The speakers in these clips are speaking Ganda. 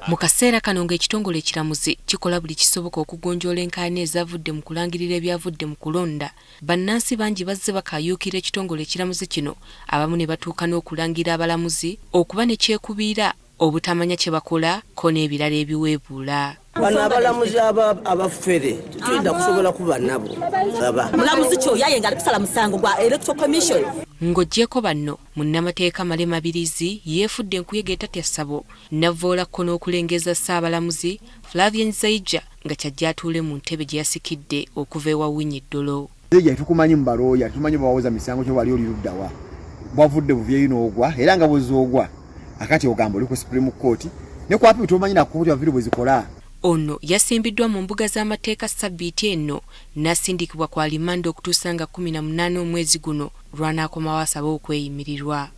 Mu kaseera kano ng'ekitongole ekiramuzi kikola buli kisoboka okugonjoola enkaayana ezavudde mu kulangirira ebyavudde mu kulonda, bannansi bangi bazze bakaayuukira ekitongole ekiramuzi kino abamu ne batuuka n'okulangira abalamuzi okuba ne kyekubiira obutamanya kye bakola ko n'ebirala ebiweebuula. Bano abalamuzi abafere tetuyinza kusobola kuba nabo. Mulamuzi ki oyo aye nga ali kusala musango gwa Electoral Commission? Ng'oggyeeko banno, munnamateeka Male Mabirizi yeefudde enkuyege etatya ssabo n'avvoola kko n'okulengezza Ssaabalamuzi Flavian Zeija nga ky'ajja atuule mu ntebe gye yasikidde okuva ewa Winyi Ddolo. Zeija tetukumanyi mu balooya, tetumanyi bawawoza misango kyo wali oli ludda wa, wavudde buvyeyo n'ogwa era nga bw'ozze ogwa akati ogamba oli ku Supreme Court ne ku appeal tomanyi na kkooti appeal bwe zikola. Ono yasimbiddwa mu mbuga z'amateeka ssabbiiti eno n'asindikibwa ku alimanda okutuusa nga 18 omwezi guno lw'anaakomawo asabe okweyimirirwa.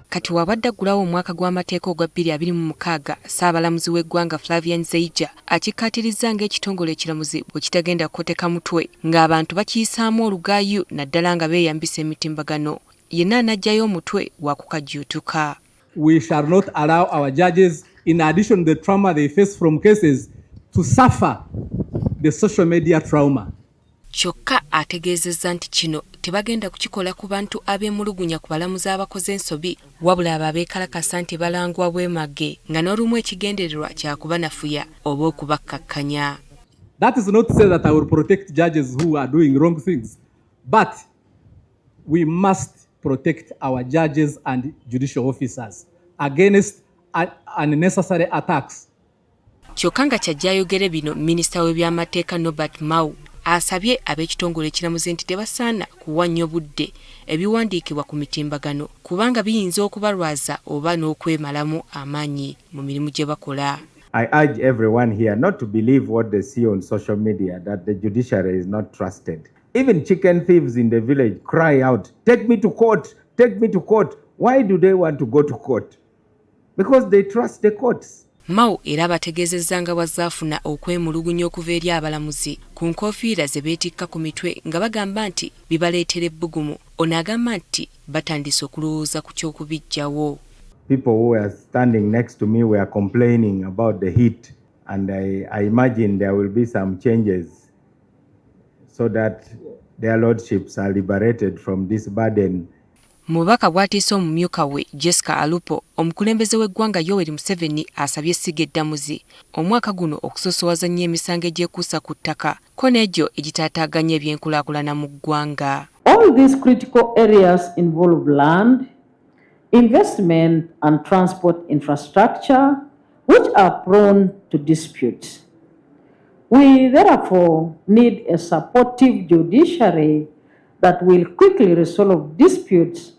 Kati wabadde aggulawo omwaka gw'amateeka ogwa 2026, Ssaabalamuzi w'eggwanga Flavian Zeija akikkaatirizza ng'ekitongole ekiramuzi bwe kitagenda kukoteka mutwe ng'abantu bakiyisaamu olugaayu naddala nga beeyambisa emitimbagano. Yenna anaggyayo omutwe waakukajjuutuka. We shall not allow our judges, in addition to the trauma they face from cases, to suffer the social media trauma. Kyokka ategeezezza nti kino tebagenda kukikola ku bantu abeemulugunya ku balamuzi abakoze ensobi wabula abo abeekalakasa nti balangwa bwemage nga n'olumu ekigendererwa kya kubanafuya oba okubakkakkanya. That is not to say that I will protect judges who are doing wrong things, but we must protect our judges and judicial officers against unnecessary attacks. Kyokka nga kyajja ayogere bino, minisita w'ebyamateeka Norbert Mao asabye ab'ekitongole ekiramuzi nti tebasaana kuwa nnyo budde ebiwandiikibwa ku mitimbagano kubanga biyinza okubalwaza oba n'okwemalamu amaanyi mu mirimu gye bakola. I urge everyone here not to believe what they see on social media, that the judiciary is not trusted. Even chicken thieves in the village cry out, "Take me to court, take me to court." Why do they want to go to court? Because they trust the courts. Mao era abategeezezza nga bw'azze okwemulugunya okuva eri abalamuzi ku nkoofiira ze beetikka ku mitwe nga bagamba nti bibaleetera ebbugumu. Ono agamba nti batandise okulowooza ku ky'okubiggyawo. People who were standing next to me were complaining about the heat, and I imagine there will be some changes so that their lordships are liberated from this burden. Mu bubaka bw'atiise omumyuka we Jessica Alupo, omukulembeze w'eggwanga Yoweri Museveni asabye essiga eddamuzi omwaka guno okusoosowaza nnyo emisango egyekuusa ku ttaka ko n'egyo egitaataaganya ebyenkulaakulana mu ggwanga. All these critical areas involve land, investment and transport infrastructure, which are prone to disputes. We therefore need a supportive judiciary that will quickly resolve disputes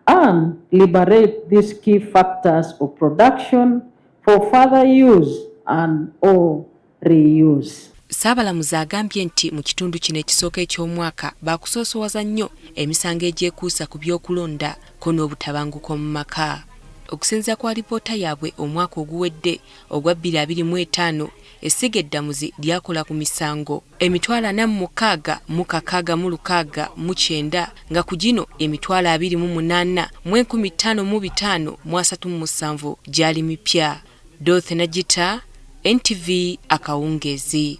and liberate these key factors of production for further use and or reuse. Ssaabalamuzi agambye nti mu kitundu kino ekisooka eky'omwaka baakusoosowaza nnyo emisango egyekuusa ku by'okulonda ko n'obutabanguko mu maka. Okusinziira ku alipoota yaabwe omwaka oguwedde ogwa 2025, essiga eddamuzi lyakola ku misango 46,669 nga ku gino 28,537 gyali mipya. Dorothy Nagita, NTV akawungeezi.